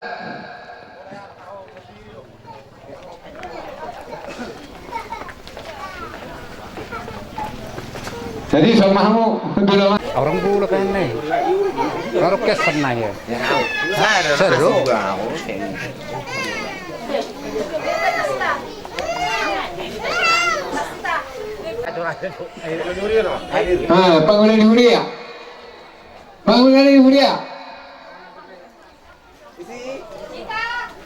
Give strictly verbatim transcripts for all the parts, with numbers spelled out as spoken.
Jadi songon i ma hamu dulu. Orang dulu kan nih. Kalau kes pernah ya. Seru. Ah, pangula ni huria. Pangula ni huria.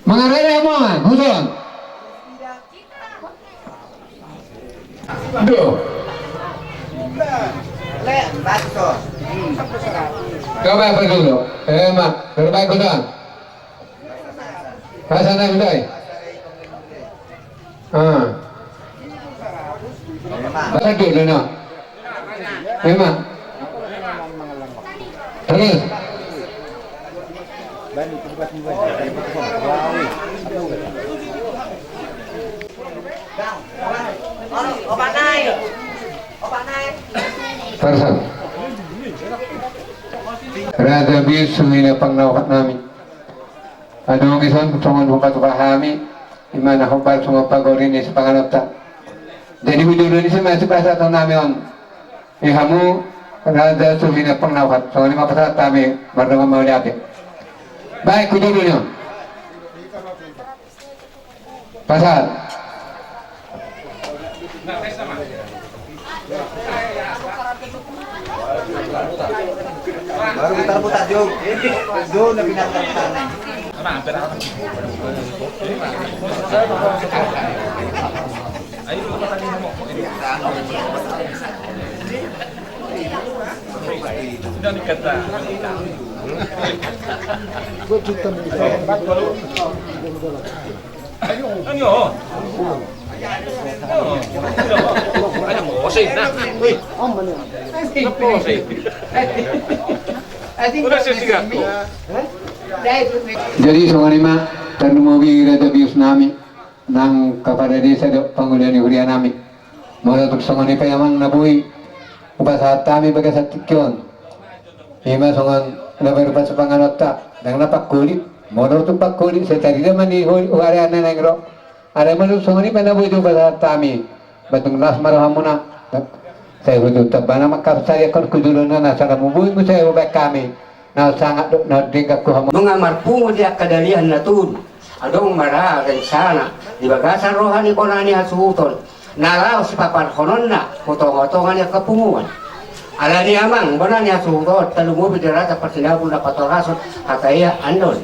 Mangarade hamu, Huson. Duh. Coba apa dulu? Eh, Mak, coba ikutan. Pasangan, Dai. Ah. Pasangan dulu, no. Memang. Terus. Pasangan. Raja Bius, suhi na pangnauhat nami. Adong i son songon hupatupa hami, i ma na hombar songon pagori ni sipanganonta. Jadi hujolo ni si ma sipasahaton nami on. I hamu raja suhi na pangnauhat, songon i ma pasahat hami mardongan mauliate. Baik, hujolo ni on. Pasahat. Baru putar-putar, Jo. Jo, na pinantar-putar. Jadi songon i ma, tarlumobi raja bius nami, nang kapala desa dohot pangula ni huria nami. Molo tung songon i pe amang na boi hupasahat hami bagasan tingki on, i ma songon na baru pasupanganonta, ndang na pangkolit. Molo tung pangkolit, sai tarida ma ni holi huarean na naeng ro. Alai molo songon i pe na boi hupasahat hami, ba tung las ma rohamuna. Sai hujut tambana mangkapsariakkon hujuluna na sada mubui muse hubaen hami. Na sangap dohot na denggan tu hamu. Nunga marpungu di angka dalihan na tolu. Adong ma ra rencana di bagasan roha ni bona ni hasuhuton na laho sipaparhononna tu tonga-tonga ni angka punguan. Alani amang bona ni hasuhuton, tarlumobi di raja parsinabung na patorashon hata i andon.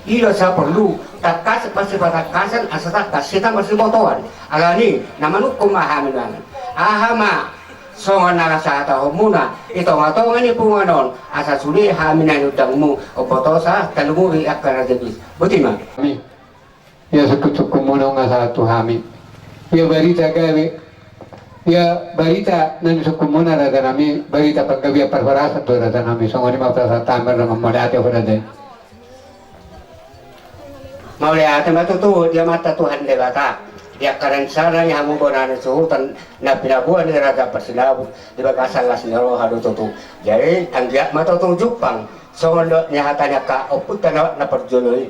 I do saporlu tangkas parsipatangkasan asa tangkas hita marsibotoan. Alani na manungkun ma hami nuaeng. Aha ma songon na laho sahatahonmuna di tonga-tonga ni punguan on, asa sude hami na niundangmu, ombotosa, tarlumobi angka raja bius. Boti ma. Ia sungkun-sungkunmuna nunga sahat tu hami. Ia barita gabe, ia barita na nisungkunmuna raja nami, barita panggabean parhorasan do raja nami, songon i ma pasahat hami mardongan mauliate raja. Mauliate ma tutu di Amanta Tuhan Debata di angka rencana ni hamu bona ni suhuton na pinaboa ni raja parsinabung di bagasan las ni roha do tutu. Jadi anggiat ma tutu jumpang songon dok ni hata ni angka ompunta na parjolo i.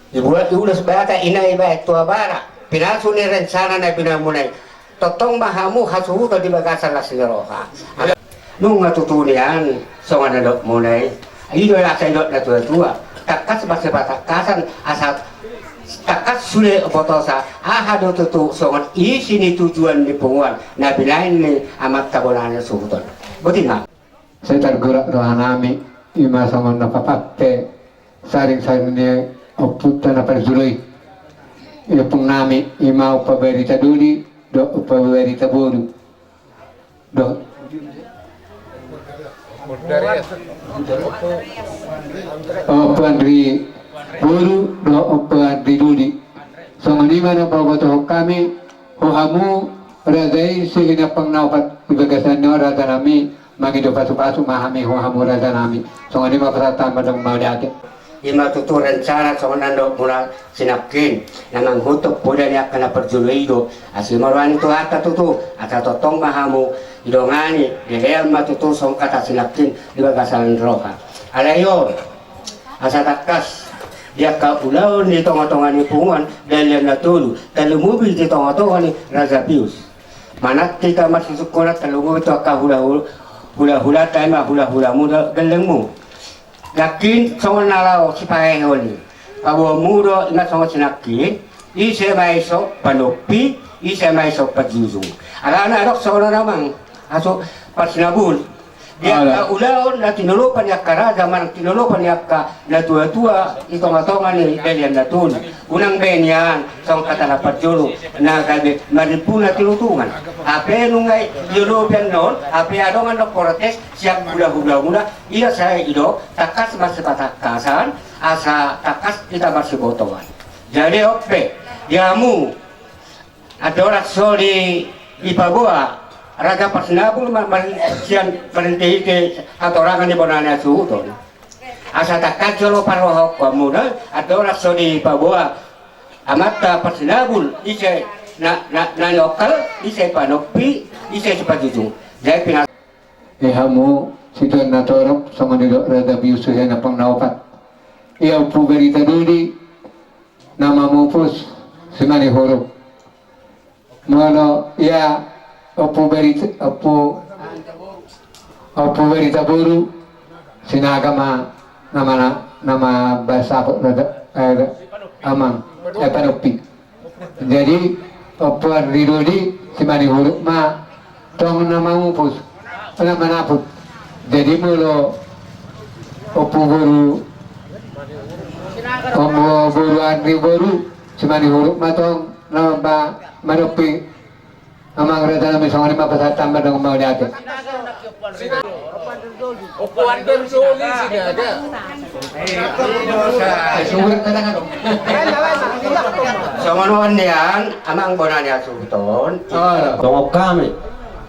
Dibuat ulos bata ina ibaen tu abara, pinasu ni rencana na binaenmuna i. Tongtong ma hamu hasuhuton di bagasan las ni roha. Nunga tutu nian songon na didokmuna i. I do asa didok na tua-tua, tangkas parsipatangkasan asa tangkas sude ombotosa. Aha do tutu songon isi ni tujuan ni punguan na binaen ni amanta bona ni suhuton. Boti ma. Sai targorak roha nami, i ma songon na papatte saring-saring ni ompunta na parjolo i. Ompung nami, i ma Ompu Barita Doli dohot Ompu Barita Boru. Dohot Ompu Andri Boru dohot Ompu Andri Doli. Songon i ma na pabotohon hami tu hamu raja i, suhi na pangnauhat, di bagasan on raja nami mangido pasu-pasu ma hami tu hamu raja nami. Songon i ma pasahat hami mardongan mauliate. I ma tutu rencana songon na nidokmuna sinangkin, na manghuthon poda ni angka na parjolo i do, asi ma roha ni Tuhanta tutu, asa tongtong ma hamu didongani, dilehon ma tutu songon hata sinangkin di bagasan roha. Alai on, asa tangkas Di angka ulaon di tongatonga ni punguan Dalihan Na Tolu, tarlumobi di tongatonga ni Raja Pius. Manat hita marsisungkunan tarlumobi tu angka hulahul-, hulahulanta ima hulahulamuna gellengmu. Nangkin songon na laho sipaheheon i. Paboaonmu do ima songon sinangkin, ise ma i so panompi, ise ma i so pajujung. Alana adong songon on amang, aso parsinabul. Di angka ulaon na tinolopan ni angka raja manang tinolopan ni angka natuatua di tongatonga ni Dalihan Na Tolu. Unang be nian songon hata na parjolo na gabe marimpu na tinutungan. Hape nunga i jolo pe annon, hape adong annon protes sian hulahulamuna. Ia sai i do tangkas marsipatangkasan asa tangkas hita marsibotoan. Jadi on pe di hamu andorang so dipaboa raja parsinabul ma-, mar-, sian marhitehite hatorangan ni bona ni hasuhuton. Asa tangkas jolo parrohaonmuna andorang so dipaboa amanta parsinabul ise na, na, na niokkal, ise panompi, ise sipajujung. Jadi pina- Di hamu situan na torop songon nidok Raja Pius suhi na pang na opat. Ia Ompu Barita Doli na mamupus Simanihuruk. Molo ia Ompu Barita, Ompu, Ompu Barita Boru Sinaga ma nama na, nama basapot raja, eh, amang, eh, panompi. Jadi Ompu Ardi Doli Simanihuruk ma tong na mamupus, na manaput. Jadi molo Ompu Boru, Ompu Boru Ardi Boru Simanihuruk ma tong na ma-, manompi. Amang raja nami songon i ma pasahat tamba dongan mauliate. Songon on nian amang bona ni hasuhuton. Songon hami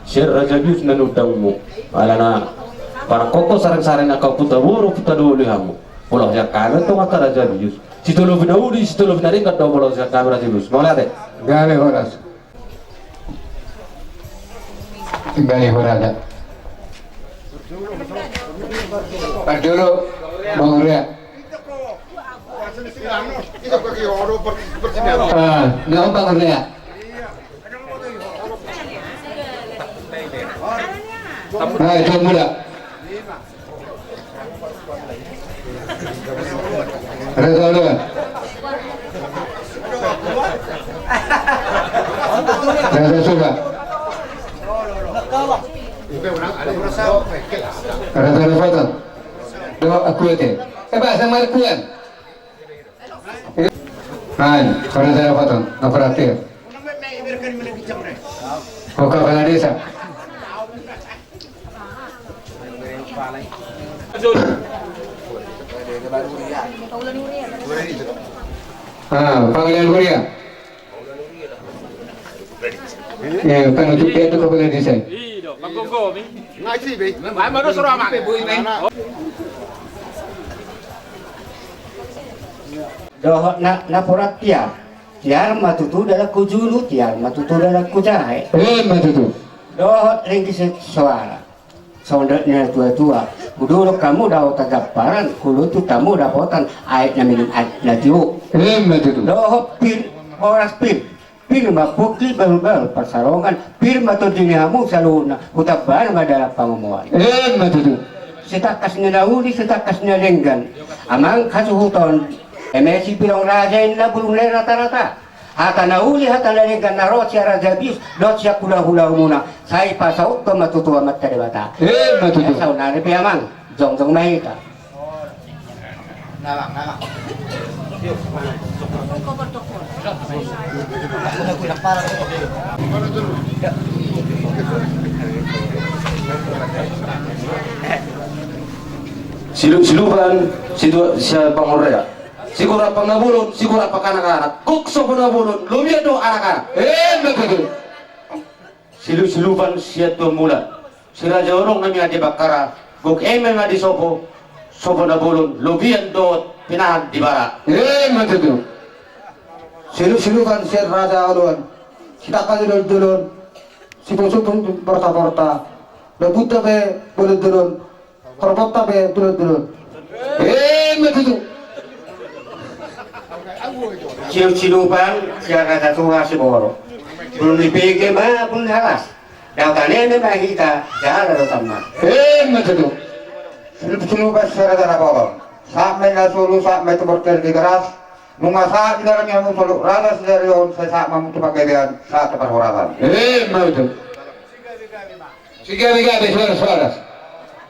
sian Raja Pius na niundangmu alana parangkoko sareng-sareng angka puta boru puta doli hamu. Molo sian hami tong angka Raja Pius sitolopi na uli sitolopi na denggan do molo sian hami Raja Pius. Mauliate. Gale horas. Tinggal di Hurada. Pardulu, Bang Uria. Ah, nah, Bang Uria. Nah, itu muda. Raja Uluan. Raja Suba. Raja Rapoton. Do aku ate. Eh, bahasa Markuan. Hai, Raja Rapoton. Apa rapi? Kau kepala desa. Ah, Pangalian Huria. Ya, kan untuk dia tu kepala desa. Dohot na, na porat tiar. Tiar ma tutu dalan ku julu, tiar ma tutu dalan ku jae. Emma tutu. Dohot ringgit soara. Songon dok ni natuatua, huduruk hamu dapotan jamparan, huluntut hamu dapotan aek na milim aek na tio. Emma tutu. Dohot pir, horas pir. Pir ma pungki bahulbahul pansalongan, pir ma tondi ni hamu saluhutna, hutambahan ma dalan pangomoan. Emma tutu. Sitangkas ni na uli, sitangkas ni na denggan. Amang hasuhuton, eme sipilong raja inna bulung na i ratarata. Hata na uli, hata na denggan na ro sian Raja Pius dohot sian hulahula muna, sai pasauthon ma tutu Amanta Debata. Emma tutu. Saonari pe amang, jongjong ma hita. Silup-silupan situa-, sian Panghorea. Sigor ampang na bolon, sigor ampang anak-anak. Gok sopo na bolon, lobian do anak-anak. Emma tutu. Silup-silupan sian Tuan Mula. Si Raja Odong nami ate Bakkara. Gok eme ma di sopo, sopo na bolon, lobian dohot pinahan di bara. Emma tutu. Silup-silupan sian Raja Oloan. Sitangkas dolon-dolon. Sipusupus borta-borta. Lobunta pe dolon-dolon. Horbotta pe dolon-dolon. Emma tutu. Cilup-cilupan sian raja tua Siborok. Bulung ni pege ma bulung ni halas. Daotan eme ma hita jala daotan ma. Emma tutu. Cilup-cilupan sian raja na bolon. Sahat ma i na solu, sahat ma i tu bortel di garas. Nunga sahat di dalan ni hamu solu raja sadari on, sai sahat ma hamu tu panggabean, sahat tu parhorasan. Emma tutu. Sigabe-gabe, horas-horas.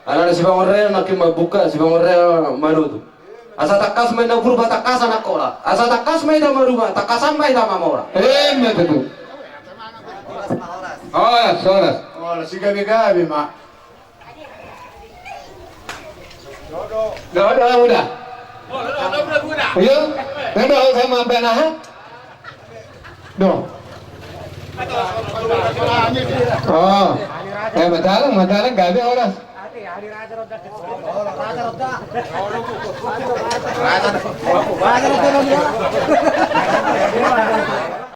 Alana Sibangon Reo nangkin mambuka, Sibangon Reo manutup. Asa tangkas ma inna Purba, tangkasan angka olat. Asa tangkas ma hita maruma, tangkasan ma hita mamora. Emma tutu. Horas, horas. Horas, sigabe-gabe ma. Dohot, dohot, uda. Iyo, dohot, dohot, sama apa nah? Dohot. Oh. Eh, matalang, matalang, gabe, horas.